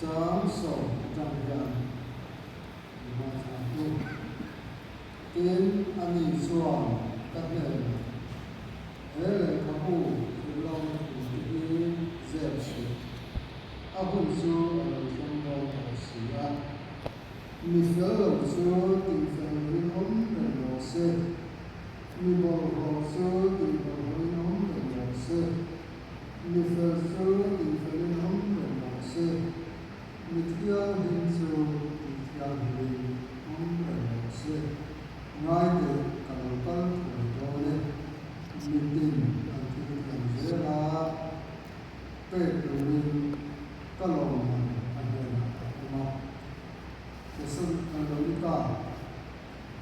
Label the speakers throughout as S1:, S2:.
S1: Chang sawm atang hian i ngaithla ang u. Tin, ani chuan ka hnenah, He lehkhabu hrilhlawkna thute hi zep suh, a hun chu a lo thleng dawn tawh si a. Mi fel lo chu tihfel lovin awm reng rawh se, mi bawlhhlawh chu tihbawlhhlawhin awm reng rawh se, mi fel chu tihfelin awm reng rawh se, mi thianghlim chu tihthianghlimin awm reng rawh se. Ngai teh, ka lo kal thuai dawn e. Mitin an thil thiam zel a, pek turin ka lawmman a hnenah a awm a. Thesalonika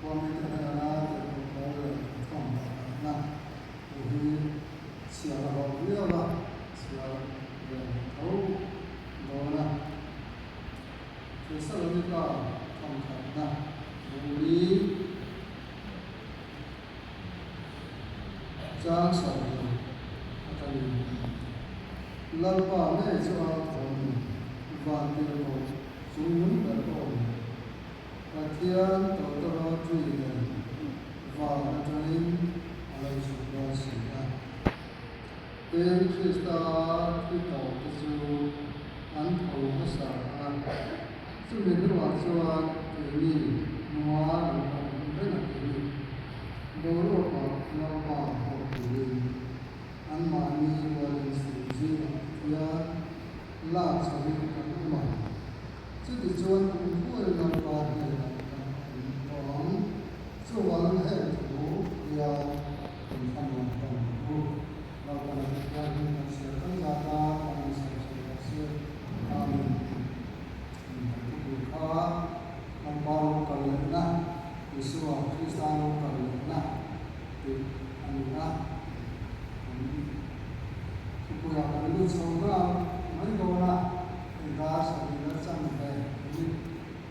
S1: khua mite hnena tirhkoh pawl leh thawm pakhatna thu hi chhiar a hlawh viau a, chhiar ve leh tho dawn a. Thesalonika thawmkhatna buli Chang 20 atangin Lalpa ngei chu a thawm van tirhkoh chungnung ber aw leh Pathian tawtawrawtri nen van atangin a lo chhuk dawn si a. Tin, Krista thi tawhte chu an tho hmasa a, chumi hnuah chuan keini nunga lo la awm reng a ti. Boruakah Lalpa haw turin anmahni rualin chhum zingah hian lak chhoin kan awm ang. Chutichuan kumkhuai Lalpa hnenah kan awm tawh ang. Chuvangin heng thu hian inthlanawm hlawm ang u. Lalpa na Pathian hi kan chhiar kan zat a, kan insawi sawi rawh se. Amen. Kan thupui kha Lalpa lo kal lehna, Isua Krista lo kal lehna tih a ni a. Kan thupuiah kan lut chho nghal mai dawn a, hei dar sarihna chan ve minute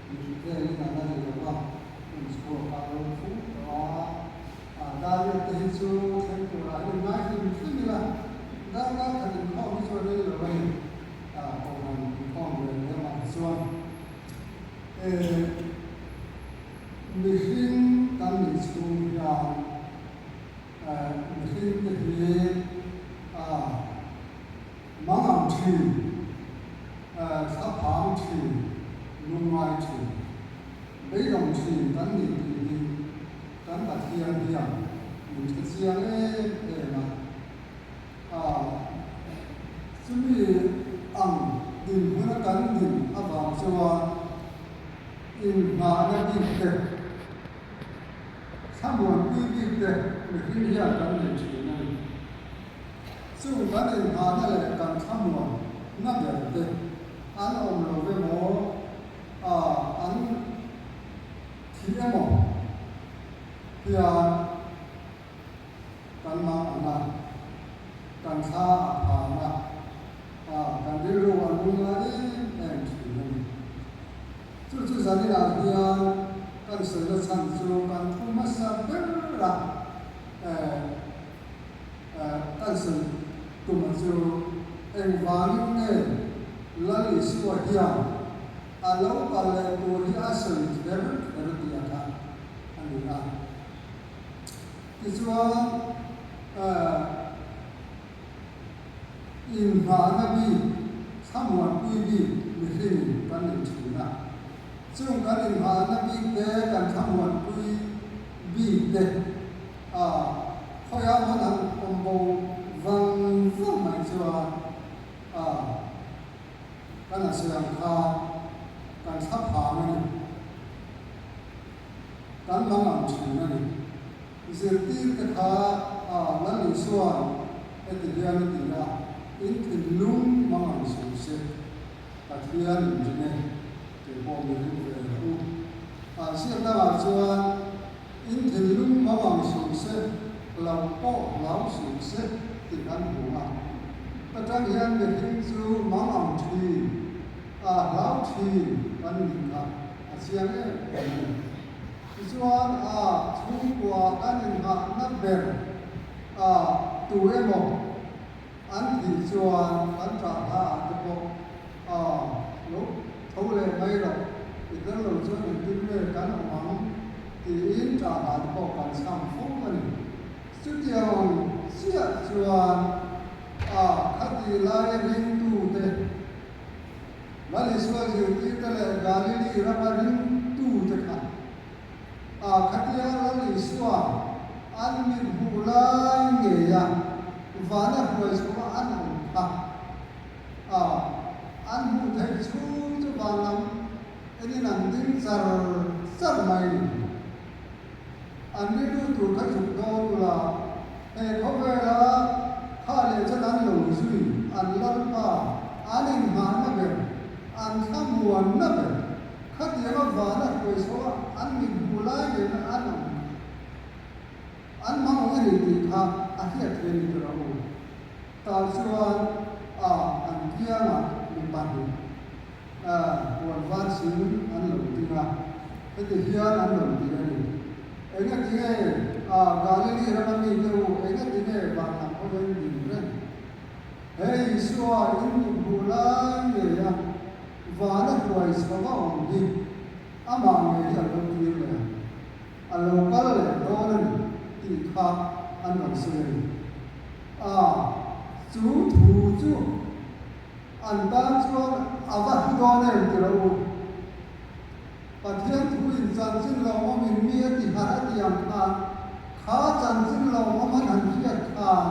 S1: hnih velin a la ri lo va, hun chhuak a lo phu tawh a. A Dariat te hi chu thleng turah hian ngai hlim hlim ila, darkar khat inkhawm hi chu a rei lo a ni, a kohhran inkhawm ve leh amah hi chuan eh mihring kan nih chhung hian eh mihring te hi a mang ang thin, eh thla phang thin, lungngai thin, beidawng thin kan nih tih hi Kan Pathian hian min hre chiang em em a, a chumi ang dinhmuna kan din avang chuan inngahna bik te, thlamuanpui bik te mihring hian kan nei thin a ni. Chung kan inngahna leh kan thlamuanna ber te an awm lo ve maw? A an. Thih emaw hian kan mang ang a, kan thla a phang a, a kan rilru a lung a em em thin a ni. Chu chu zaninah hian kan sawina chhan chu kan thu hmasa ber a, eh kan sawi tuma chu engvangin nge Lal Isua hian A lo kal leh tur hi a sawi kher kher tih a kha a ni a. Tichuan, inngahna bik, thlamuanpui bik mihringin kan nei thin a. Chung kan inngahna bik te, kan thlamuanpui bik te, khawiah hman han awm bo vang vang mai chuan Kan a sawi ang khan kan thla phang a ni. Kan mang ang thin a ni. Zirtir te kha a Lal Isua'n heti hian a ti a, In thinlung mang ang suh se, Pathian in ring e, kei pawh mi ring ve rawh u. A ziak dangah chuan, In thinlung mang ang suh se, hlauh pawh hlau suh se tih kan hmu a. Ka tang hian mihring chu mang ang thin, a hlau thin kan nih kha a chiang em em a ni. Tichuan a chhungkua kan inngahna ber a tu emaw an thih chuan kan ṭah hla ah te pawh a Lo tho leh mai rawh, i tel lo chuan engtin nge kan awm ang? tiin ṭahna te pawh kan chhang fo a ni. Chutiang ang chiah chuan a khati laia ringtute, Lal Isua zirtirte leh Galili rama ringtute kha a khatia Lal Isua an mit hmuh lai ngeia vana hruai chhuah an awm kha a an hmuh theih chhung chu van lam enin an ding char char mai ni. An rilru tur kha chuk dawn ula, he khawvela kha leh chan an lo zui, an Lalpa, an inngahna ber, an thlamuanna ber, khatianga vana hruai chho a an mit hmuh lai nena an awm kha an hmang awm a ni tih kha a hriat thei a ni tura u. Tah chuan a an kiangah mi pahnih huan var sin an lo ding a, heti hian an lo ti a ni, Engati nge a Galili rama mite u, engati nge van lam hawiin ding reng? He Isua in mit hmuh lai ngei a vana hruai chho a awm hi amah ngei hi a lo kir leh ang, a lo kal leh dawn a ni tih kha an rawn sawi a ni. A, chu thu chu an tan chuan a va hlu dawn em ti rawh u. Pathian thu in chanchin lo awmin mi a ti harh a ti ang khan, kha chanchin lo awm an han hriat khan,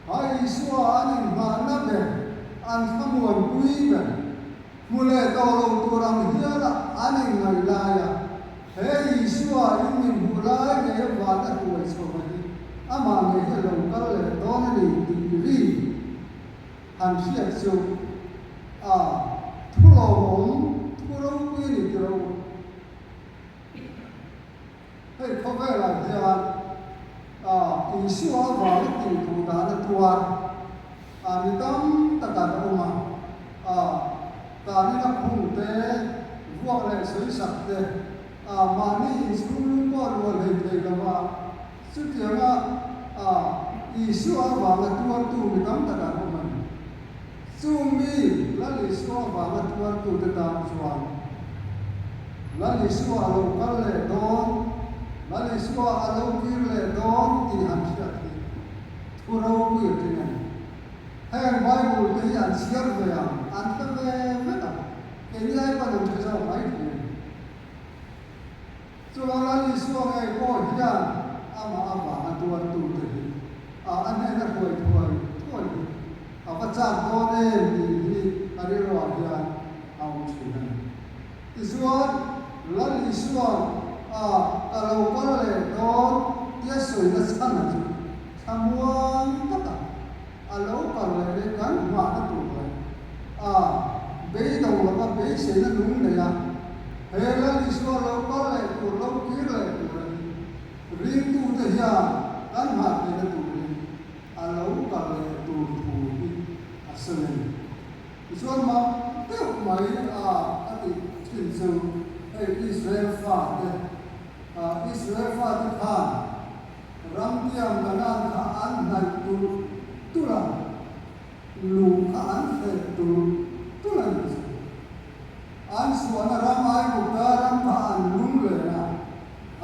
S1: ha Isua an inngahna ber, an thlamuanpui ber, hmu leh tawh lo tur ang hial a an inngaih lai a, he Isua in min hmuh lai ngei a van a hruai chho a hi, amah ngei hi a lo kal leh dawn a ni tih ri han hriat chu a thu lawmawm, thu ropui a ni ti rawh u. Hei khawvelah hian Isua avanga tih duh dan a tuar a mi tam tak an awm a, tanin a khung te, vuak leh sawisak te, mahni inchhung lung pawh luah hlei thei lo va, chutianga Isua avanga tuartu mi tam tak an awm a ni. Chung mi Lal Isua avanga tuartute tan chuan Lal Isua a lo kal leh dawn, Lal Isua a lo kir leh dawn tih han hriat hi thu ropui a tling a ni. Heng Bible te hi an chhiar ve ang, an hre ve vek ang, keini ai pawn an hre zawk mai thei a ni. Chuan Lal Isua ngei pawh hian amah avanga tuartute hi a a hnena hruai thuai thuai hi a va chak dawn em tih hi a rilruah hian a awm thin a ni. Tichuan, Lal Isua'n a ka lo kal leh dawn tia sawina chhana chu thlamuang taka a lo kal leh leh kan nghahna tur leh a beidawng lova beiseina nung nei a, he Lal Isua lo kal leh tur, lo kir leh tur a ni. Ringtute hian kan nghah theihna turin a lo kal leh tur thu hi a sawi a ni. Tichuan mak deuh mai a a tih thin chu hei Israel fate, Israel fate khan Ramtiam Kanan kha an hnaih tulh tulh a, luh kha an hreh tulh tulh a ni chu. An chhuahna ram Aigupta ram kha an lung len a,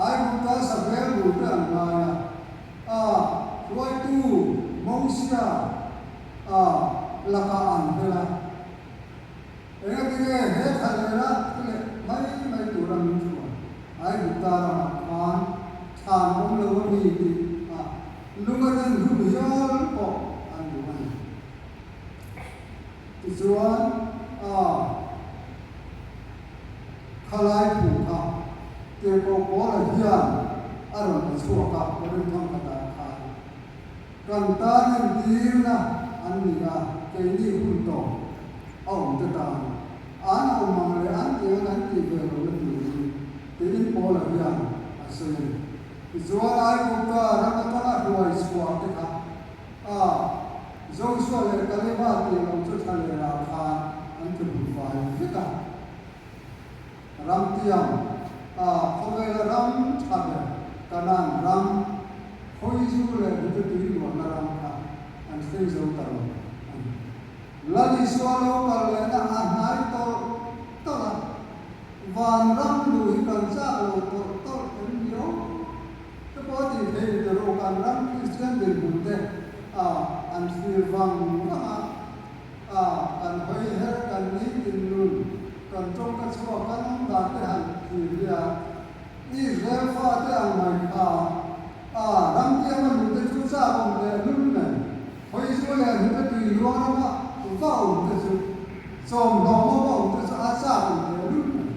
S1: Aigupta sakhmel bul te an ngai a, a hruaitu Mosia a lakah an hel a. Engatinge he thlalera thu leh mai mai tura min hruai Aigupta ramah khan thlan awm lo a mi tih a lunga den hlum hial pawh an duh a ni. Tichuan a khalai thu kha Tirhkoh Paula hian a rawn la chhuak a, Korinthang khatah khan. Kan tan entirna an ni a, keini hun tawh a awm te tan an awm ang leh an tih ang an tih ve lo na turin tiin Paula hian a sawi a ni. Tichuan Aigupta ram atanga hruai chhuah te kha a Joshua leh Kaleba tih loh chu thla leh rah khan an ti hmu fai vek a. Ramtiang, a khawvela ram tha ber Kanan ram, Khawizu leh Hmute tui luahna ram kha an thleng zo ta lo a ni. Lal Isua lo kal lehna a hnai tawlh tawlh a, vanram luh hi kan chak lo tawlh tawlh em ni aw? Te pawh a tih theih ni tawh kan ram Kristian dinhmun te an thlir vang vang a, kan hawi her kan nitin nun kan tawngka chhuak kan awm dan te han thlir hian Israel fate ang mai kha ram tianga luh te chu chak awm leh lul mai. Hawi zu leh hnute tui luang rama va awm te chu chawmhlawm a va awm te chu a chak awm leh lul mai.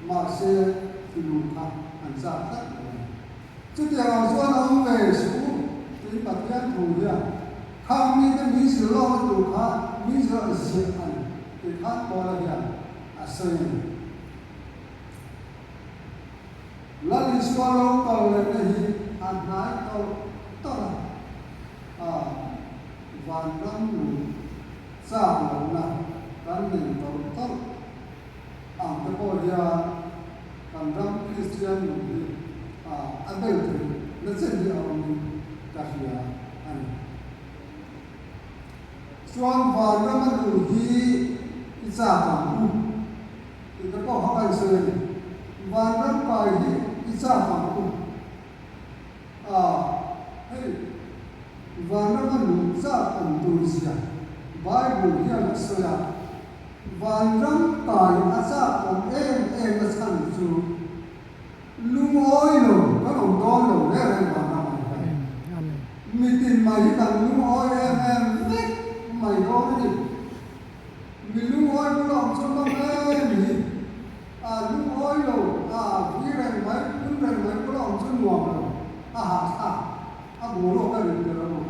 S1: Mahse, luh kha an chak tlat lo a ni. Chutiang ang chuan a awm ve suh u tih Pathian thu hian khang mite min zir lawkna tur kha min zir ziah a ni tih khan Paula hian a sawi a ni. Lal Isua lo kal lehna hi a hnai tawlh tawlh a, a vanram luh chak lohna kan nei tawlh tawlh ang te pawh hian kan ram Kristian nun hi a bel thei na chen hi a awmin ka hria a ni. Chuan vanrama luh hi i chak ang u tih te pawh kha ka insawi a ni. Vanram kai hi i chak ang u. A, hei vanrama luh chak awm tur zia Bible hian a sawi a. Vanram kai a chak awm em em na chhan chu lungawi lo kan awm dawn lo reng reng vanram ah hian. Mitin mai hi kan lungawi em em vek mai dawn a ni. Mi lungawi bula awm chu nawm em hi. A lungawi lo, a vui reng mai, phun reng mai bula awm chu nuam lo, a hahthlak, a boruak a rit ber a bawk.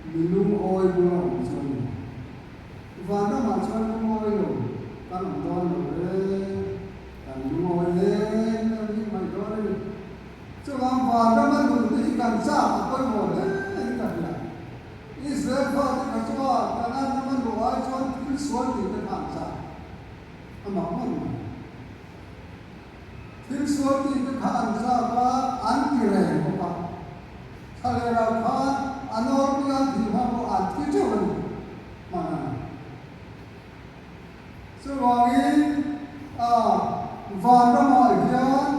S1: Mi lungawi bula awm chu a nuam. Vanramah chuan lungawi lo kan awm dawn lo reng, kan lungawi em em hi mai dawn a ni. Chuvang vanrama luh te hi kan chak a pawimawh hle in ka hria. Israel fate kha chuan Kanaan rama luh ai chuan thil sual tih te kha an chak a mak ngawt mai. Thil sual tih te kha an chak a, an ti reng bawk a. Thlalera khan a nawlpui an thih hma pawh an thi teuh a ni hman a ni. Chuvangin a vanramah hian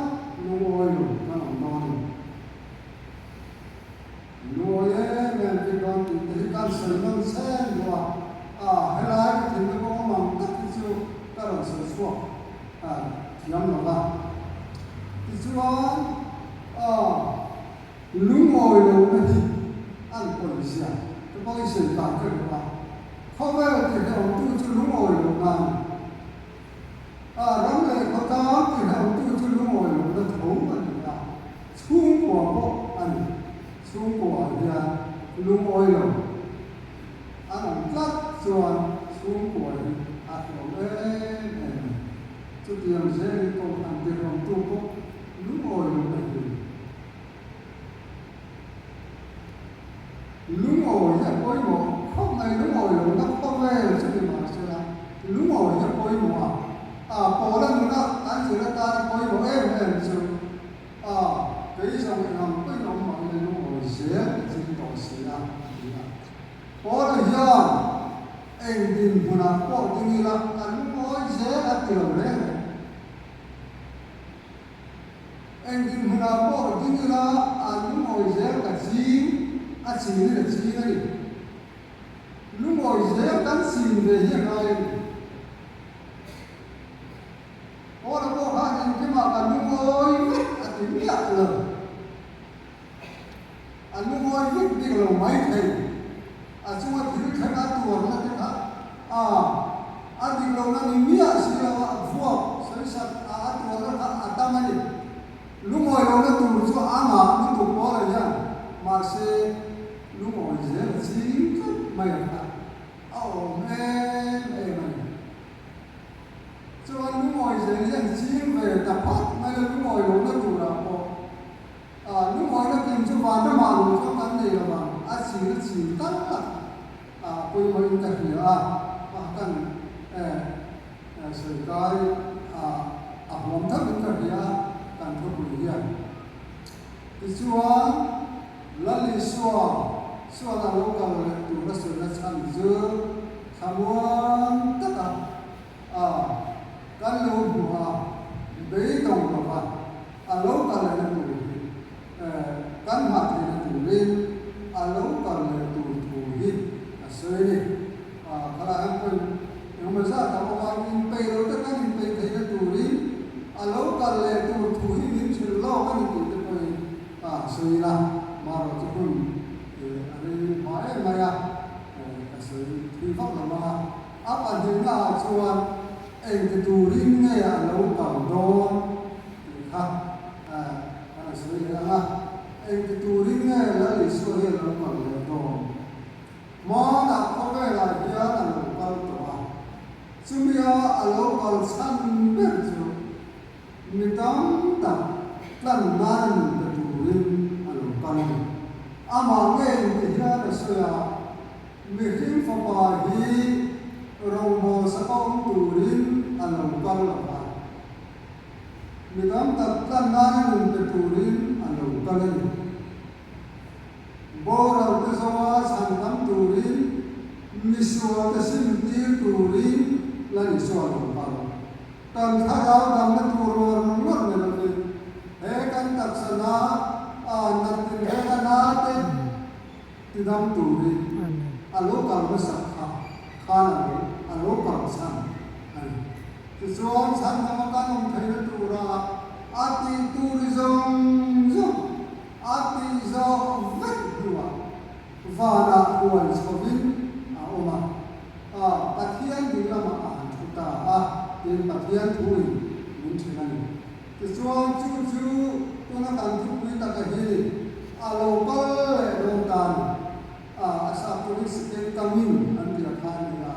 S1: lungawi lo kan awm dawn a ni. Lungawi em em tih dawn tih te hi kan sawi nawn chen duh a, a helai ka thinna kawng awm ang tak hi chu ka rawn sawi chhuak thiam lo va. Tichuan a Lungawi lohna hi an pawizia ka pawisa ta ka duh a, khawvel tihlawmtu chu lungawi lohna a ni. A ram leh khawtlang tihlawmtu chu lungawi lohna tho a ni a, chhungkua pawh a ni. Chhungkuaah hian lungawi lo an awm tlat chuan chhungkua hi a hlawm em em a ni. Chutiang zelin kohhran tihlawmtu pawh lungawi lohna hi a ni. Lungawi hi a pawimawh khawp mai, lungawi lohna khawvel chu ni mah sela, lungawi hi a pawimawh a, a pawla nuna kan zir atan a pawimawh em em chu a kei zawng engang pawhin awm mah ila lungawi zel ka ching tawh si a, a ti a. Pawla hian eng dinhmunah pawh ding ila ka lungawi zel a ti lo reng reng. Engtin hmunah pawh ding ila a lungawi zel ka ching, a ching in a ching a ni. Lungawi zel kan chin ve hi a ngai a ni. Paula pawh khan engkimah ka lungawi vek a ti miah lo. A lungawi vek bik lo mai thei. A chunga thil thleng a tuarna te kha a a dik lohna ni miah si lo a, vuak sawisak a a tuarna kha a tam a ni. Lungawi lohna tur chu a ngah lutuk pawl a hian mahse lungawi zel a ching tlat mai a kha a awm em em a ni. Chuan lungawi zel hian ching ve ta phawt mai a lungawi lohna turah pawh A lungawina kim chu van ramah luh chuan kan nei lo vang, a chhin a chhin tal tak a pawimawhin ka hria a, a kan sawi kai a huam thovin ka hria a, kan thupui hian. Tichuan, Lal Isua chuan a lo kal leh tur a sawina chhan chu. Thlamuan taka a kan lo hmuh a, beidawng lova a lo kal lehna tur hi kan nghah theihna turin a lo kal leh tur thu hi a sawi a ni. Khalai hian point engemaw zat a awm a, inpeih lo te kan inpeih theihna turin a lo kal leh tur thu hi min hrilh lawk a ni tih te pawhin a sawi ila, marawh chu hun a rei hma em mai a. Ka sawi thui vak lo a, a pahnihnaah chuan engti turin nge a lo kal dawn tih kha kan a sawi leh ang a, engti turin nge Lal Isua hi a lo kal leh dawn? Hmanah khawvelah hian a lo kal tawh a, chumia a lo kal chhan ber chu Mi tam tak tlan nan a nun pe turin a lo kal a ni. Amah ngei ti hian a sawi a, Mihring fapa hi rawngbawl saka awm turin a lo kal lo va, mi tam tak tlan nan a nun pe turin a lo kal a ni. Boral te zawnga chhan tam turin, misual te sim tir turin la ni sual lo kal. Kan thlarau damna tur ngawr ngawr ni lovin he kan taksa na a nat tinreng a na te tidam turin a lo kal hmasak kha khan a lo a lo kal chhan a ni. Tichuan chhan dama kan awm theihna tura a tih tur zawng zawng a tih zawh vek hnuah vanah huai chhovin a awm a. A, Pathian ding lamah a han thu ta a, tiin Pathian thuin min ṭhen a ni. Tichuan, chu chu tuna kan thupui taka hi a lo kal leh dawn ta a ni. A, a sap turin second coming an ti a kha a ni a.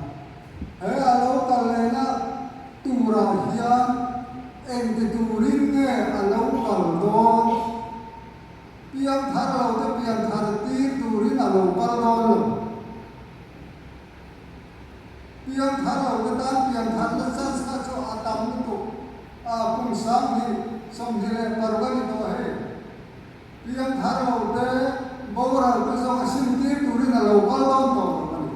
S1: He a lo kal lehna turah hian engti turin nge a lo kal dawn? Piang thar lo te pian thar tir turin a lo kal dawn lo. Piang thar lo te tan pian tharna chance kha chu a tam lutuk a, kum 26 a ni tawh hei. Piang thar lo te boral te zawng a sim tir turin a lo kal dawn tawh lo a ni.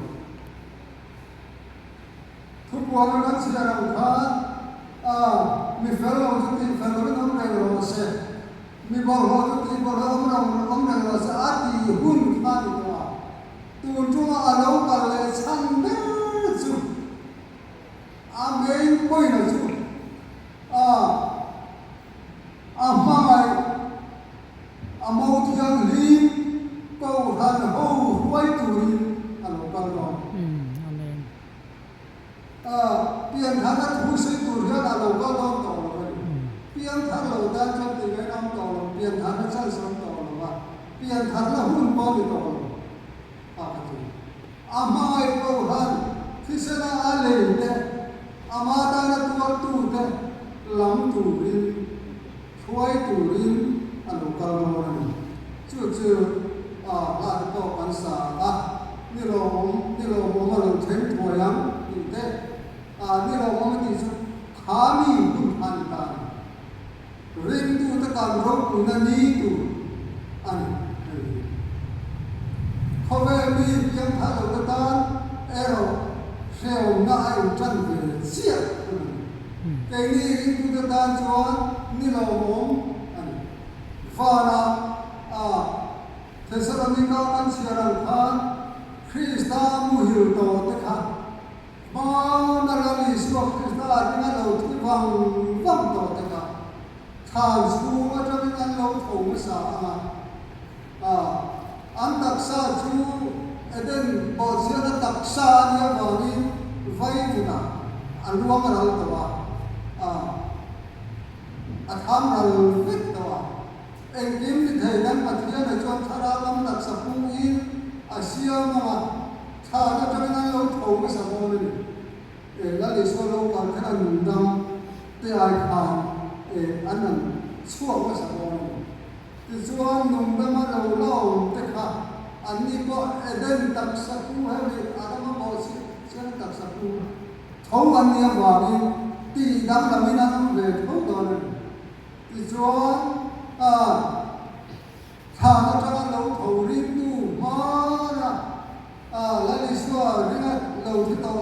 S1: Thupuanga kan chhiar ang khan a, mi fel lo chu tih fel loin awm reng rawh se. Mi bawlhhlawh chu tih bawlhhlawh awm reng awm reng rawh se a tih hun kha a ni tawh a. Tun ṭuma a lo kal leh chhan ber chu a main point-a chu a a hmangaih a mo thianghlim Kohhran ho hruai turin a lo kal dawn. Pianthar a thu sawi tur hian a lo kal dawn tawh lo a ni. Pianthar lo tan chuan tih ngaihna awm tawh lo, pianthar na chance awm tawh lo va, pianthar na hun pawh a ni tawh lo a ka ti. A hmangaih Kohhran thisena a lei te, ama tana tuartu te lam turin, hruai turin a lo kal dawn a ni. Chu chu a hla te pawh kan sa a, Ni lawmawm, ni lawmawm a lo thleng thuai ang tih te, a ni lawmawm a tih chu kha mi hun kha a ni ta a ni. Ringtute kan ropuina ni tur a ni hei hi. Khawvel mi piangthar lote tan erawh hrehawmna a inṭan ve chiah hun a ni. Keini ringtute tan chuan ni lawmawm a ni. Vanah a Thesalonika kan chhiar ang khan Krista muhil tawh te kha hmana Lal Isua Krista ringa lo thi vang vang tawh te kha thlan chhung atangin an lo tho hmasa ang a. A, an taksa chu Eden bawhchhiatna taksa a nih avangin vaivutah a luang ral tawh a, a, a tham ral vek tawh a. Engkim ti thei kan Pathiana chuan thlarau lam taksa pungin a siam ang a, thlan atangin an lo tho hmasa dawn a ni. E, Lal Isua lo kal kher a nungdam te ai khan e, an han chhuak hmasa dawn a ni. Tichuan, nungdama lo la awm te kha anni pawh Eden taksa pu hemi Adama pawh chhiatna taksa pu tho an nih avangin tih danglamin an awm ve tho dawn a ni. Tichuan, a thlan atanga lo tho ringtu hmana a Lal Isua ringa lo thi tawh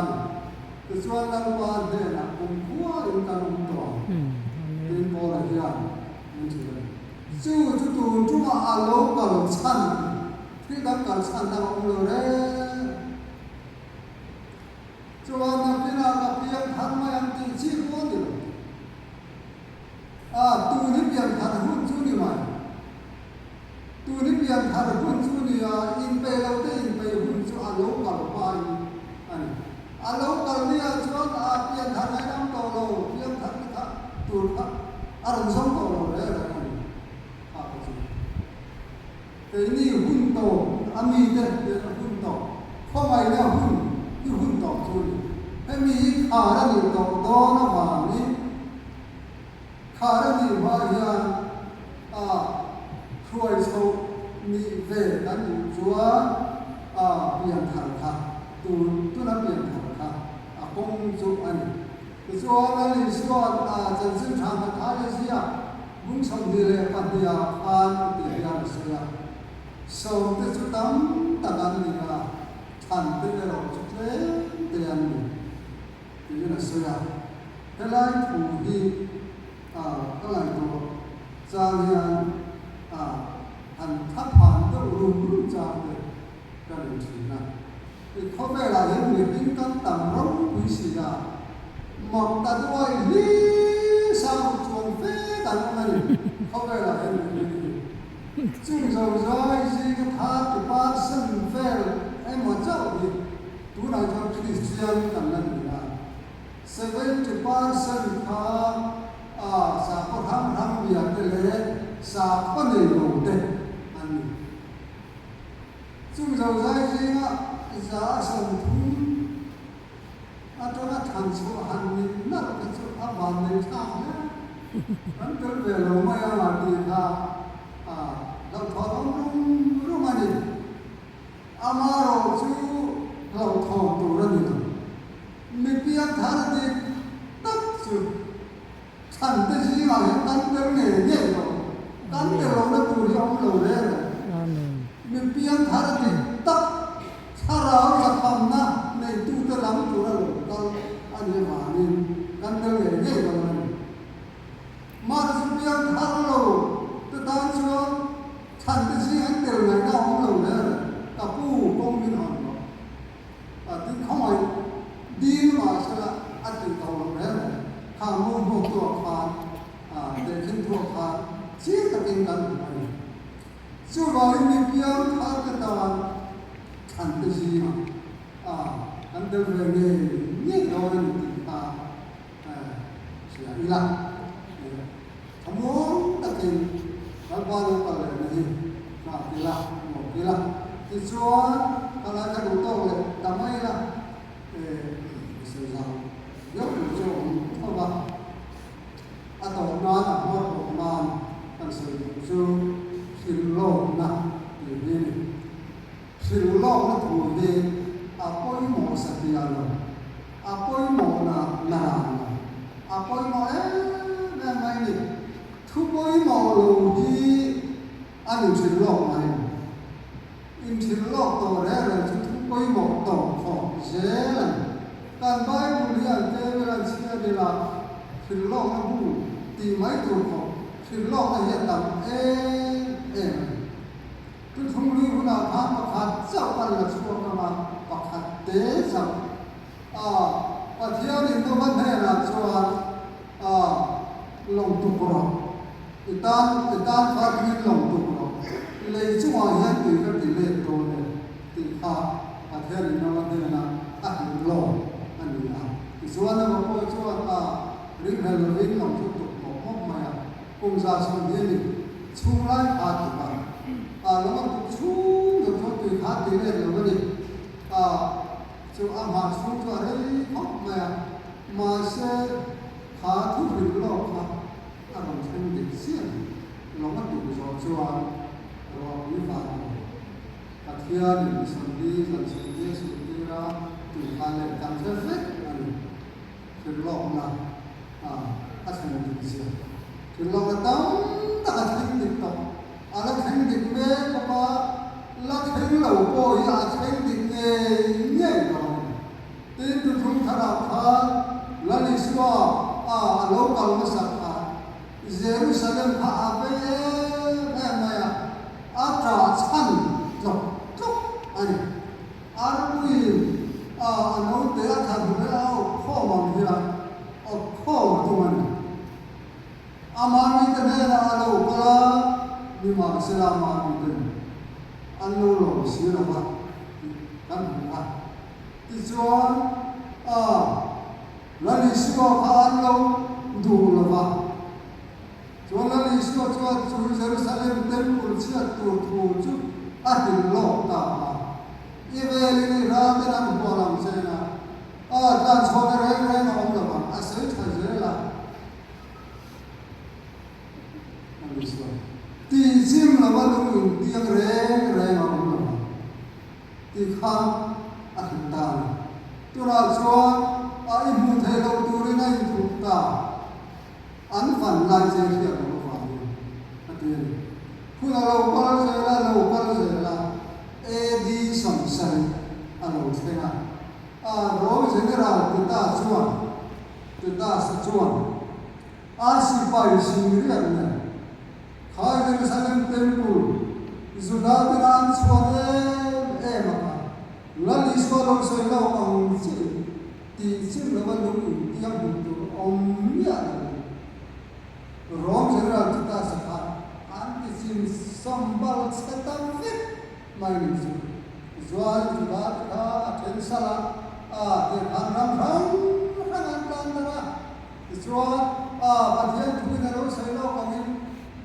S1: ni. Tichuan Lalpa hnenah kumkhua in kan awm tawh ang tiin Paula hian min hrilh a ni. Chu chu tun tumah a lo kal chhan a ni. Thil dang kal chhan dang a awm lo reng. Chuan nakinah ka piang thar mai ang tih chi pawh a ni lo. A, tun hi pian thar hun chu ni mai. Tun hi pian thar hun chu ni a, inpeih lo te inpeih hun chu a lo kal hmain a ni. A lo kal ni ah chuan a pian thar ngaih am tawh lo, pian thar ni kha tur kha a rawn zawng tawh lo reng reng a ni. Kha ka chu. Keini hun tawp a mite pian a hun tawp, khawngaihna hun hi hun tawp chu a ni. Hemi hi khar a nih tawh dawn avangin khar a nih hma hian a hruai chhoh nih ve kan duh chuan a pian thar kha tun tuna pian thar kha a kawng chu a ni. Tichuan Lal Isua'n a chanchin tha hmathai a ziak bung 22 ah khan ti hian a sawi a, Sawmte chu tam tak an ni a, thante erawh chu tlem te an ni, tiin a sawi a. Helai thu hi ka ngaihtuah chang hian han thaphan deuh rum rum chang te ka nei thin a. I khawvelah hian mihring kan tam ropui si a, mak ta duai hi sang chuang fe kan awm a ni, khawvelah hian mihring hi. Chung zo zai zinga 30% vel emaw chauh hi tunah chuan Kristian kan la ni a, 70% kha a sakhaw hrang hrang bia te leh sakhaw nei lo te an ni. Chung zozai zinga 130 atanga than chhuah han ni nalh kha chu a van nei thlak hle. Kan tel ve lo mai ang a tih kha a hlauhthawn awm rum rum a ni. Amaherawh chu hlauhthawn tur a ni lo. Mi piangthar dik tak chu Thlan te zingah hian kan tel ngei ngei lo, kan tel lohna tur hi a awm lo reng reng. Mi piangthar dik tak, thlarau zakhamna neitute lam tura lo kal a nih avangin kan tel ngei ngei lo a ni. Mahse piangthar lo te tan chuan thlan te zing an tel ngaihna a awm lo reng reng. Ka pu kawng min hawn lo. A ti khawngaih dil mahsela a ti tawh lo reng reng. Kha mu hmuak tuah khan tehkhin thuah khan chiang takin kan hmu a ni. Chuvangin mi piang thar te tan thlan te zingah kan tel ve ngei ngei dawn a ni tih kha hria ila. Thlamuang takin Lalpa lo kal lehna hi nghak ila, nuam ila. Tichuan, ka lai kha duh tawk leh ta mai ila, sawi zau viau tur chu a awm tho va. A tawp nan, a hmawr tawp nan kan sawi duh chu hrilhlawkna tih hi a ni. Hrilhlawkna thu hi a pawimawh satliah lo, a pawimawhna naran lo, a pawimawh em em mai ni. Thu pawimawh lo hi an inhrilhlawk mai lo. Inhrilhlawk tawh reng reng chu thu pawimawh tawh khawp zel a ni. Kan Bible hi an tlem ila an chhiat ila hrilhlawkna bu tih mai tur khawp hrilhlawkna hi a tam em em a ni. Thuthlung hlui hunah khan pakhat chauh kan la chhuak ang a, pakhat te chauh. A, Pathianin Nova hnenah chuan, A, lawng tuk rawh. I tan, i tan kha ringin lawng tuk rawh. Lei chungah hian tui ka ti let dawn e, tih kha Pathianin Nova hnenah a hrilh lawm a ni a. Tichuan Nova pawh chuan, A, ringhlel lovin lawng chu tuk mawp mawp mai a. Kum 120 a ni. Chhung lai kha ti pa. A lo a tuk chhung deuh chuan tui kha ti let lo a ni. A chu a hmah chhung chu a rei khawp mai a. Mahse kha thu hrilh lawk kha a rawn thleng dik chiah a ni. Lawng a tuk zawh chuan ruahpui van a awm. Pathianin 40 zan 40 a suhtir a, tui kha leh kan hre vek a ni. Hrilhlawkna a thleng dik zia. Hrilhlawkna tam tak a thleng dik tawh. A la thleng dik mek bawk a, la thleng lo pawh hi a thleng dik ngei ngei dawn a ni. Tin, Tharah khan Lal Isua a a lo kal hmasak kha Jerusalem kha a vei em em mai a, a ṭah chhan tlawk tlawk a ni. Arpuiin a a naute a thla hnu leh a awp khawm ang hian awp khawm a tum a ni. Amah mite hnenah a lo kal a, nimahsela amah miten an lo lawm si lo va tih kan hmu a. Tichuan, a Lal Isua kha an lo duh lo va. Chuan Lal Isua chuan chu Jerusalem Temple chhiat tur thu chu a hrilh lawk ta a. I velin i ralten an hual ang chen a, a tlanchhuahna reng reng a awm lo vang, a sawi tha zel a. Lal Isua tihchim lova lung intiang reng reng a awm lo vang. Ti khan a hrilh ta a ni. Tunah chuan a i hmuh theih loh turin a inthup ta. An van lai che hriat loh avangin a ti a ni. Hun a lo kal zel a, lo kal zel a, AD 70 a lo thleng a. A Rome General Tita chuan, Titus-a chuan a sipai singriat nen Kha Jerusalem Temple Juda tena an chhuan em em a kha Lal Isua lo sawi lo ang chiin tih chim lova lung intiang hmuh tur awm miah lo in Rome General Titus-a kha an ti chim sawmbal chhe ta vek mai ni chu. Tichuan Juda te kha a then sal a, a tirhkhan ram hrang hrang an tlan darh a. Tichuan, a Pathian thuin a lo sawi lawk angin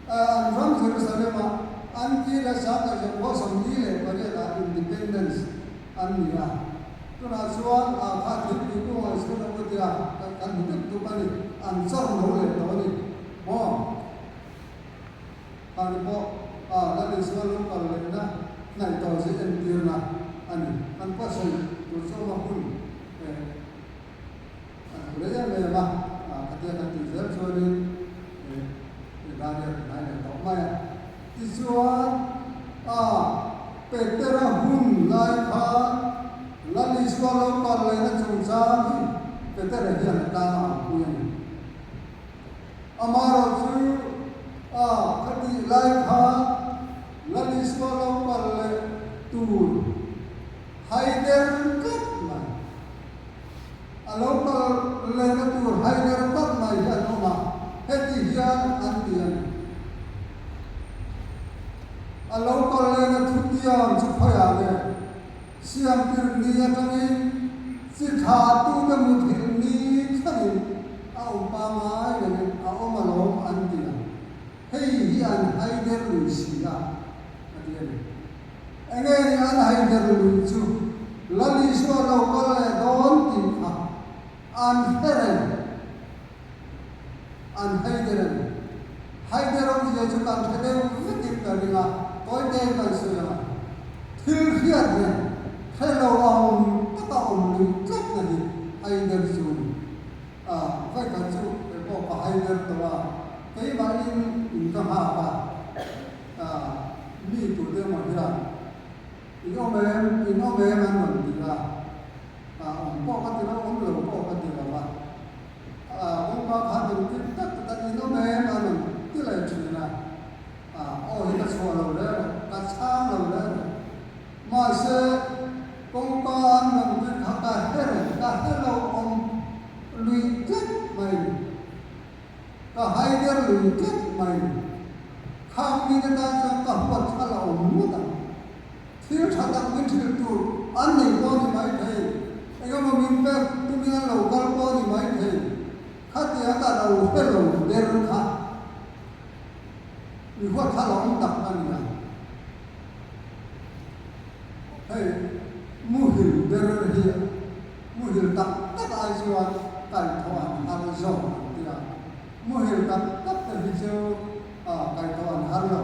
S1: an ram Jerusalem-ah an kil a 1948 ah Independence an ni a. Tunah chuan a kha thilpui kungah Israel ram tia kan hmu dup dup a ni, an chawr no leh tawh a ni maw? Khani pawh a Lal Isua lo kal lehna hnaih tawh zia entirna a ni. Kan pawh sawi tur chu awm a hun eh. A duh leh em em a, khatia kan tih zel chuanin Daniel a hnai leh tawh mai a. Tichuan, a Petera hun lai khan Lal Isua lo kal lehna chungchang hi Petera hian a tlang a awmpui a ni. Amaherawhchu, a khatih lai khan Lal Isua lo kal leh tur haider tlat mai. A lo kal lehna tur haider tak mai hi an awm a, heti hian an ti a ni. A lo kal lehna thutiam chu khawiah nge? Siamtir ni atangin chi thla tute muthilh ni thlengin a awm pangngai rengin a awm alawm an ti a, hei hi an haider lui si a, a ti a ni. Enge ni an haider lui chu Lal Isua lo kal leh dawn tih kha an hre reng, an haider a ni. Haider awmzia chu kan hre deuh vekin ka ring a, tawite kan sawi ang a, thil hriat reng, hre lo ang taka awm lui tlatna hi haider chu a ni. A, vawikhat chu kei pawh ka haider tawh a, keimahin in ka nghak a. Mi tute emaw hian in awm em, in awm em an rawn ti a, awm pawh ka ti lo, awm lo pawh ka ti lo va, kawngka khan rawn ti tak tak in awm em an rawn ti leh thin a, aw hi ka chhuah lo reng reng, ka chhang lo reng reng, mahse kawngka an rawn ti kha ka hre reng, ka hre lo awm lui tlat mai ni. Ka haider lui tlat mai. Khang mite tan chuan ka huat thal a awm ngawt ang. Thil tha tak min hrilh tur an nei pawh a ni mai thei, engemaw min pek tumin an lo kal pawh a ni mai thei. Khatia ka lo hre lo ber kha mi huat thal a awm tak a ni ang. Hei muhil ber hi Muhil tak tak ai chuan kaihthawh an har zawk an ti a, muhil tak tak te hi chu kaihthawh an har lo.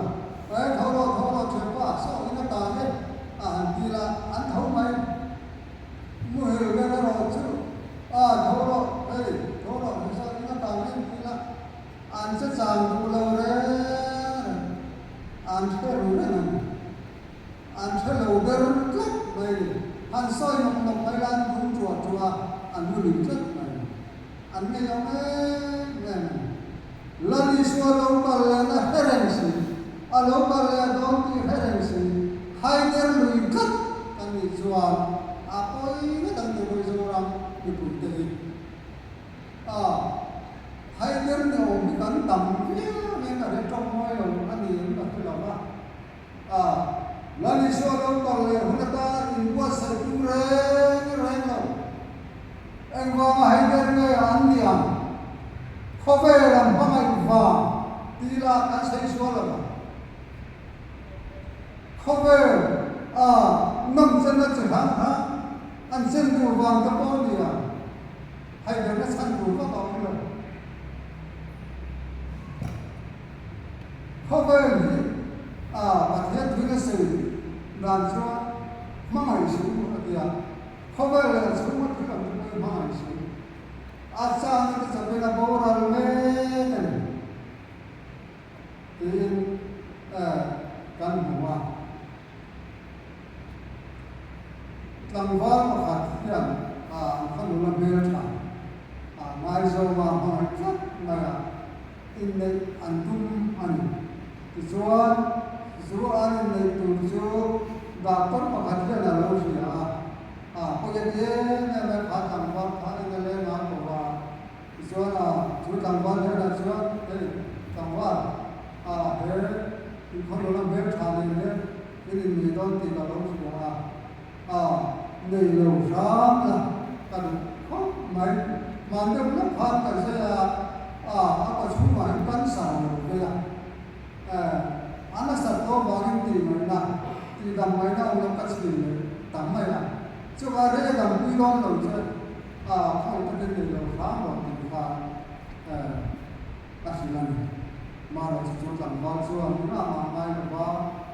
S1: E tho rawh, tho rawh thianpa, saw in a tang e a han ti la, an tho mai. Muhil ber erawh chu a tho rawh, hei tho rawh hei saw in a tang e an ti la, an che chang duh lo reng reng, an hre ru reng a ni. An hre lo ber tlat mai ni. Han sawi nawk nawk mai la an bung ṭuah ṭuah a. an mu lui tlat mai. An nei ang em em a ni. Lal Isua lo kal lehna hre reng si, a lo kal leh dawn tih hre reng si, haider lui tlat kan nih chuan a pawi ngawt ang tih pawh Zoram mipuite hi a haider ni awm hi kan tam viau hian ka hre tawng mawi lo a ni em ka hre lo va. A, Lal Isua lo kal leh hun atan inbuatsaih tum reng reng lo. Engvanga hei ber nge an ni ang? Khawvel an hmangaih vang tih lah kan sawi sual lo ang. Khawvel a nawmchenna chi hrang hrang an chen duh vang te pawh ni ang. Hei berna chhan tur vak a awm lo. Khawvel hi a Pathian thil a sawi dan chuan hmangaih suh u a ti a, khawvel leh a chhunga thil ang chu pawhin hmangaih suh u. A changin te chawpin a boral mek a ni tiin kan hmu a. Tlangval pakhat hian an khawnula hmeltha a ngaizawma hmangaih tlat mai a. Inneih an tum a ni. Tichuan, zu an inneih tur chu doctor pakhat hian a lo hria a, a pawi a ti em em a, kha tlangval kha in a leng a ko va. Tichuan, a chu tlangval hnenah chuan, Hei, tlangval, a he inkhawlawla hmel tha nen hian in inneih dawn tih ka lo hria a, a nei lo hram la ka duh khawp mai. Hman deuh lawk khan ka zai a, a a pa chhungah hian cancer a lo vei a, eh a nasat tawh vangin tih ngaihna, tih dam ngaihna awm lo ka chhin leh ta mai a, chuvah rei a dampui dawn lo che a khawi takin nei lo hram rawh tih kha eh a hrilh a ni. Marawh chu chu tlangval chuan engah mah ngai lo va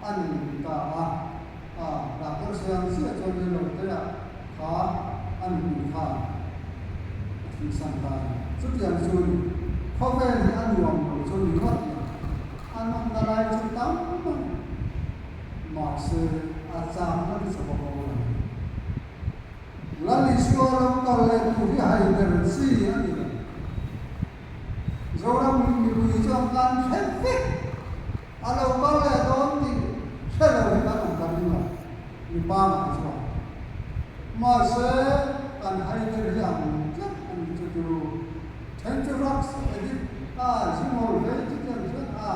S1: a nei lui ta a, a doctor siam chiah chuan rei lo te ah kha a nupui khan a thihsan ta a ni. Chutiang chu ni, khawvel hi a nuam lo chu ni ngawt lo, a nawmna lai chu tam a ni. Mahse, a chakna te chawp a bo a ni. Lal Isua lo kal leh tur hi haider chi a ni lo. Zoram mipui chuan kan hre vek, a lo kal leh dawn tih hre lo hi kan awm ta ring lo, mipa ngai chuan. Mahse, kan haider hi ang tlat a ni chu chu then chu drugs addict a zinghawl hle chu tiang chuan a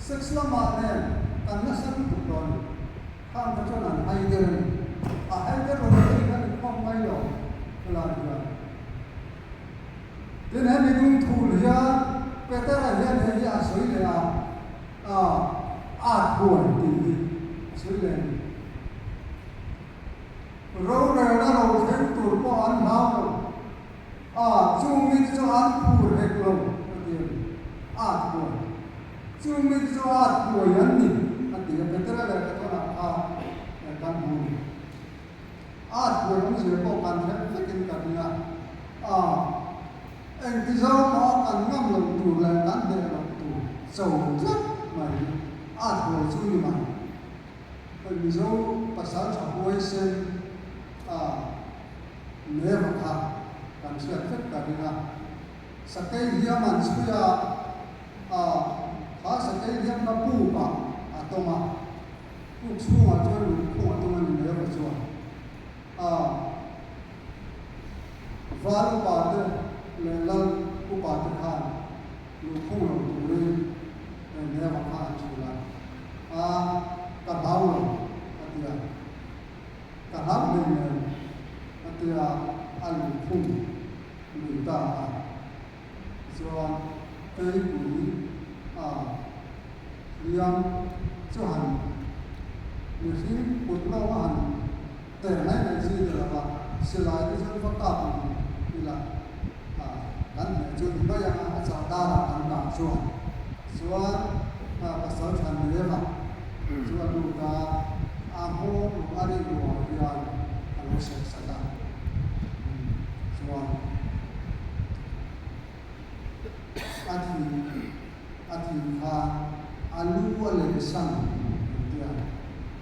S1: sex lamah nen kan nasa lutuk dawn a ni. Khang kha chuan an haider a ni. A haider lo hi kan inkhawm mai lo helai hian. Tin, hemi dum thul hian Petera hian hei hi a sawi leh a, a at huai tih hi a sawi leh a ni. Rorelna ro thleng tur pawh an hlau lo, a chung mite chu an phur hek lo a ti a ni. At huai. Chung mite chu at huai an ni a ti a, Petera lehkhathawnah khan kan hmu a ni. A thuai awmzia pawh kan hre vekin ka ring a, a engti zawng pawh a kan ngam loh tur leh kan hneh loh tur cho tlat mai hi a thuai chu ni mai. Hei Mizo pasal tha huaisen a Neva kha kan hriat vek ka ring a, sakei hliam an chhui a, a kha sakei hliam kha pukah a tawm a. Puk chhungah chuan lungphung a tum a ni mai erawh chuan a val upa te leh lal upa te khan lungphung lo turin Neva kha an hrilh a, a ka hlau lo a ti a, ka hlau hlei nen a ti a, a lungphung lui ta a. Tichuan keipui a hliam chu han mihring kut lawng a han ter mai mai chi ni lova, silai te chuan va kap ang ila a kan hneh chu ni mai ang a, a chah darah kan kah chuan. Tichuan pasal than Neva chu a lut a, a nghawng a rin ruah hian a lo seh sak a. Chuan a thi a thi kha a lu a leh san an ti a,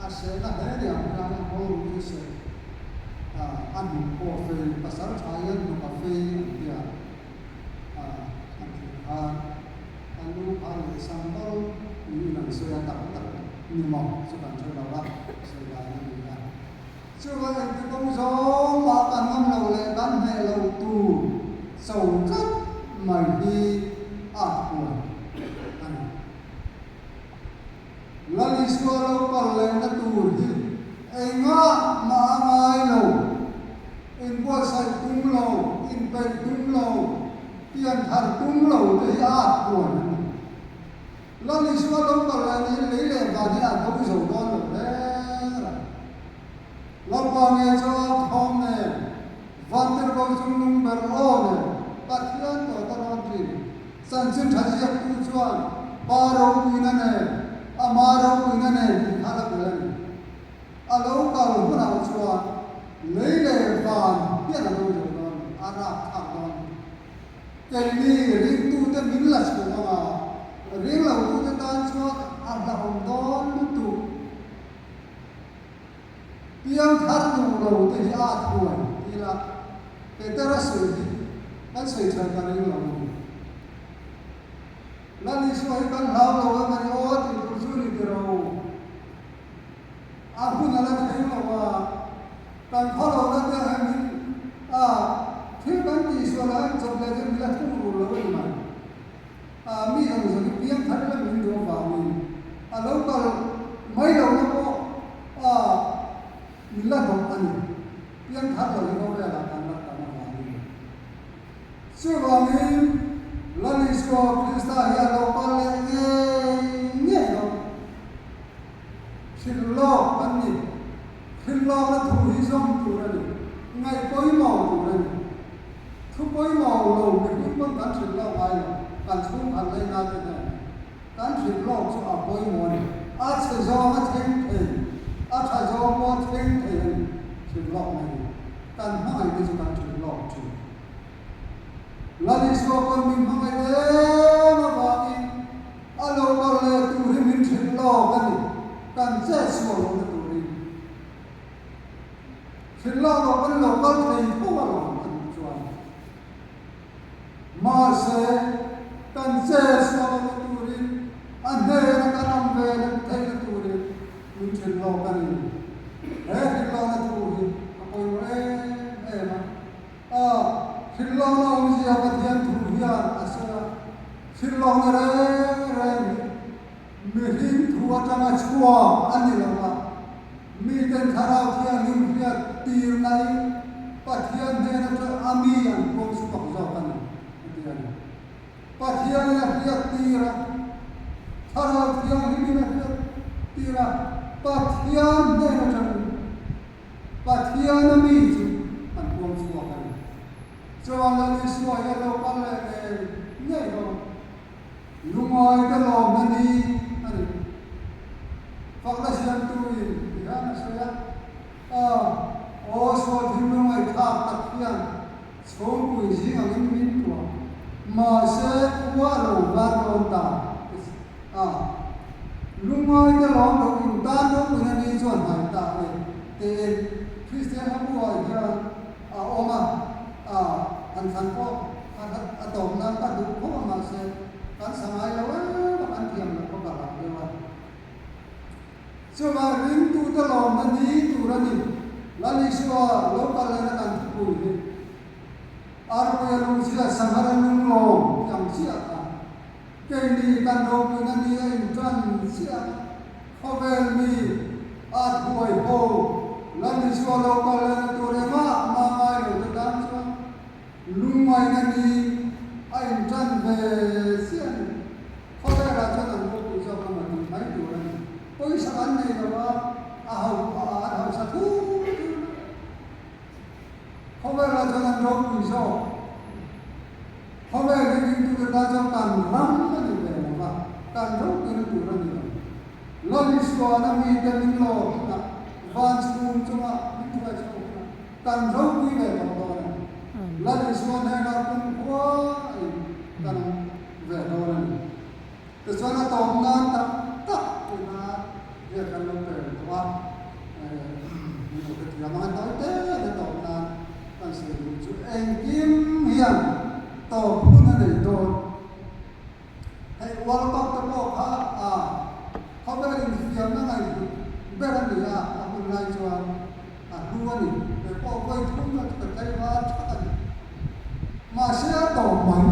S1: a sehna hle ni ang hian a nghawng hi seh A hnuk pawh fei, pasal tha hian hnuk a fei an ti a, an thih khan a lu kha leh sam bawlh niin an sawi a, tak tak ni maw chu kan hre lo a, sawi dan a ni a. Chuvang engti kawng zawng mah kan ngam lo leh kan hneh lo tur cho tlat mai hi a huan a ni. Lal Isua lo kal lehna tur hi engah mah a ngai lo, inbuatsaih tum lo, inpeih tum lo, pianthar tum lo te hi a at huan a ni. Lal Isua lo kal leh niin lei leh van hi an bo zo dawn lo reng reng. Lalpa nge chu au thawm nen, Vantirhko chung lung ber aw nen Pathian tawt a rawn thin. Chanchin tha ziaktu chuan Pa ropuina nen, Ama ropuina nen tih kha la bel a ni. A lo kal hunah chuan lei leh van hian a bo zo dawn a ni, a rapthlak dawn a ni. Keini ringtute min la chhum anga ringlotute tan chuan a hlauhawm dawn lutuk. Piangthar duh lo te hi a thuai ti ila, Petera sawi hi kan sawi tha ka ring lo a ni. Lal Isua hi kan hlau lo em a ni aw tih tur chu ni tiro. A hun a la thleng lo a, kan khaw lo na te ang in a thil kan tih sual ah in chawp leh chu min la thung rul lo a ni mai. A mi zawng zawng hi piang thar ila min duh avangin a lo kal mai lo na pawh a min la hnawk a ni. Piang thar lo hi khawvelah kan la tam avangin. Chuvangin Lal Isua Krista hi a lo kal leh ngei ngei lo. Hrilh lawk an ni. Hrilh lawkna thu hi zawm tur a ni. Ngaih pawimawh tur a ni. Thu pawimawh lo mihring pawn kan hrilh lawk ngai lo. Kan chhungkhat laina te nen kan hrilh lawk chu a pawimawh a ni. A chhe zawng a thleng thei, a tha zawng pawh a thleng thei a ni. Hrilh lawkna hi kan hmangaih te chu kan hrilh lawk thin. Lal Isua pawn min hmangaih em avangin a lo kal leh tur hi min hrilh lawk a ni, kan chet sual lohna turin. Hrilh lawk loh pawn lo kal thei tho alawm a duh chuan. Mahse, kan chet sual lohna turin a hnena kan awm ve theihna turin min hrilh lawk a ni. He hrilh lawkna thu hi a pawimawh em em a. A, hrilhlawkna awmzia Pathian thu hian a sawi a, hrilhlawkna reng reng hi mihring thu atanga chhuak a ni lo a, miten Thlarau Thianghlim hriat tirnain Pathian hnen atang a mi an puang chhuak zawk a ni, a ti a ni. Pathianin a hriat tir a, Thlarau Thianghlimin a hriat tir a, Pathian hnen atangin Pathian a mi chu an puang chhuak a ni. Chuan Lal Isua hi a lo kal leh ngei ngei dawn. Lungawi te lawmna ni a ni. Fakna siamtuin ti hian a sawi a, A, aw sual thil lungaihthlak tak hian chhungpui zing angin min tuah. Mahse, khua a lo var dawn ta. A, lungngai te lawm lo in tan ropuina ni chuan hnai ta e tiin Kristian hlabu ah hian a awm a, a han thlan pawh a hlat a tawp nan ka duh khawp a mahse kan sa ngai lo em a kan thiam loh kha ka hlauh deuh a. Chuvang ringtute lawmna ni tur a ni. Lal Isua lo kal lehna kan thupui hi Arpuia lungchhia Sanghara lunglawm tih ang chiah kha. Keini kan ropuina ni a intan chiah khawvel mi a thuai ho Lal Isua lo kal lehna tur engah mah ngai lo te tan chuan lungngaihna ni a intan ve chiah a ni. Khawvelah chuan an ropui zawk a tih mai tur a ni. Pawisa an nei lo a, a ho an hausa thur thur mai. Khawvelah chuan an ropui zawk. Khawvel hi ringtute tan chuan kan ram a ni ve lo va, kan ropuina tur a ni lo. Lal Isuana mite min lawm hunah, van chhung chunga min thuai chho hunah kan ropui ve tawh dawn a ni. Lal Isua hnenah kumkhuain kan awm ve dawn a ni. Tichuan a tawp nan tak tak tuna riak kan lo per tawh a, min lo hrethiam ang a, tawi te te tawp. hian tawp hun a nei dawn. Hei World Cup te pawh kha a khawvel infiamna ngaihhlut ber a ni a, a hun lai chuan a hlu a ni. Kei pawh vawi thum ka ka tlaivar thak a ni. Mahse a tawp mai.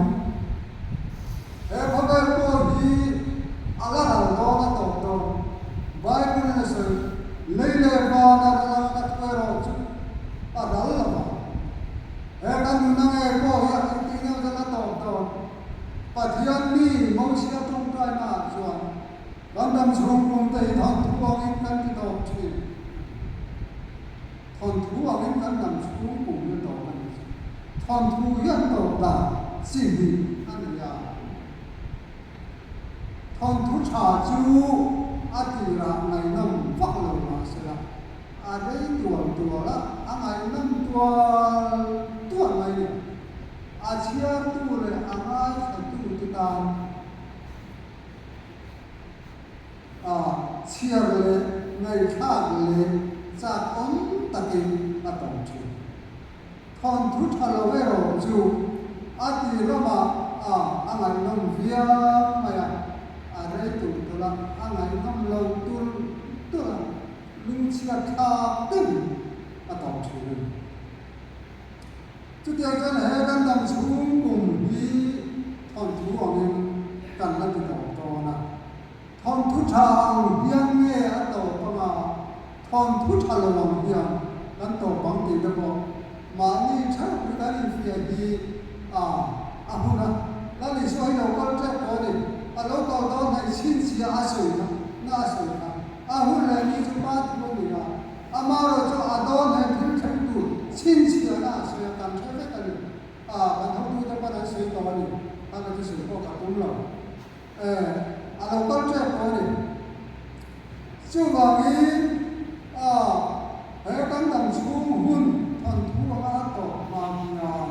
S1: He khawvel pawh hi a la ral dawn a tawp dawn. Bible in a sawi, Lei leh van a ral ang a thu erawh chu a ral lo vang. He kan nuna ngei pawh hi a engtin nge chuan a tawp dawn. Pathian mi Mosia tawngtaina ah chuan kan dam chhung kum te hi thawnthu angin kan ti tawp thin. Thawnthu angin kan dam chhung kum hi a tawp a ni chu. Thawnthu hian tawp dan chi hnih a nei a. Thawnthu tha chu a tirah ngaihnawm vak lo mahsela a rei tual tual a, a ngaihnawm tual tual mai ni. A chhiartu leh a ngaithlatute tan a chhiar leh ngaihthlak leh chak awm takin a tawng thin. Thawnthu tha lo erawh chu a ti lamah a a ngaihnawm viau mai a, a rei tur tulh a, a ngaihnawm lo tulh tulh a, lungchhiat thlak deuhin a tawng thin a ni. Chutiang chuan he kan dam chhung kum hi thawnthu angin kan la ti tawp dawn a. Thawnthu tha ang hian nge a tawp anga thawnthu tha lo ang hian kan tawp ang tih te pawh mahni theuh hi kan infiah hi a a hun a. Lal Isua hi lo kal tep tawh a ni. A lo kal dawn hnaih chhinchhiah a sawi kha na a sawi kha a hun leh ni chu pa thu a ni a. Amaherawhchu a dawn he thil thleng tur chhinchhiahna a sawi a, kan hre vek a ni. A, kan hotute pawn an sawi tawh a ni. Kan la chu sawi pawh ka tum lo. E, a lo kal tep tawh a ni. Chuvangin, a, he kan dam chhung hun thawnthu anga a tawp hma hian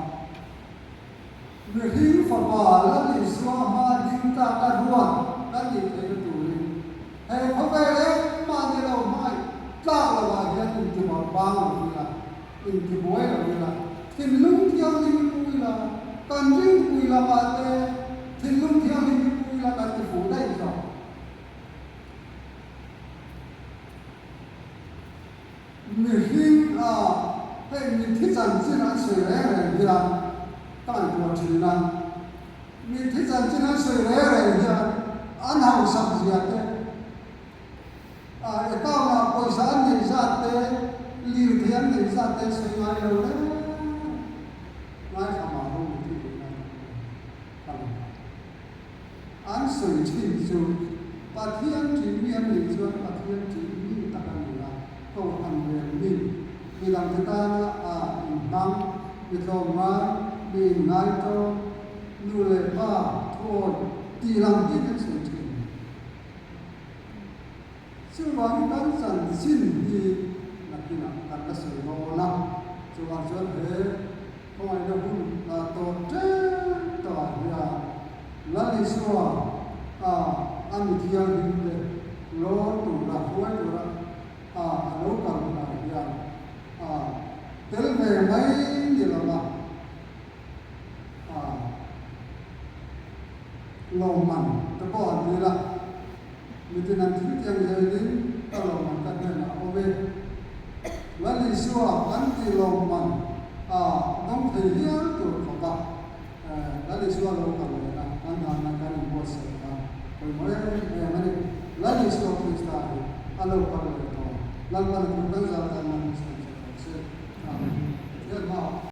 S1: mihring fapa Lal Isua hma ding tlak a ruat kan tih theihna turin He khawvel engmah ni lo hmangaih tlak lo ah hian intibuai bang lo ila, intibuai lo ila, thinlung thianghlim i pu ila, kan ringpui lakah te thinlung thianghlim i pu ila kan ti fuh daih zawk. Mihring a hei mitthi chanchin an sawi reng reng hian ka ngaihtuah thin a. Mitthi chanchin an sawi reng reng hian an hausak zia te, account ah pawisa an neih zat te, lirthei an neih zat te an sawi ngai lo reng. Ngaithla mah ho mitthi tih nan ka lo. An sawi thin chu Pathian tih mi an nih chuan Pathian tih mi tak a ni a, kohhran rel mi, midangte tana a inhmang, mi tlawmngai, mi inngaitawm, nu leh pa, thuawi tih lam hi kan sawi thin. Chuvangin kan chanchin hi nakinah kan la sawi dawn a, chuvang chuan he khawngaihna hun la tawh tep tawhah hian Lal Isua a a mi thianghlim te lawr tura hruai tura a a lo kal hunah hian a tel ve mai ni lova a lawmman te pawh an dil a. Mitin an thil tiang zelin ka lawmman ka hnenah a awm e. Lal Isua kan tih lawmman a dawng thei hial tur khawp a, Lal Isua lo kal leh a, kan dahna kan inbuatsaih kha pawimawh em em a ni. Lal Isua Krista hi a lo kal leh tawh. Lalpan a thu kan zar tan man min siam sak tawh se. Amen. Pathian hmaah.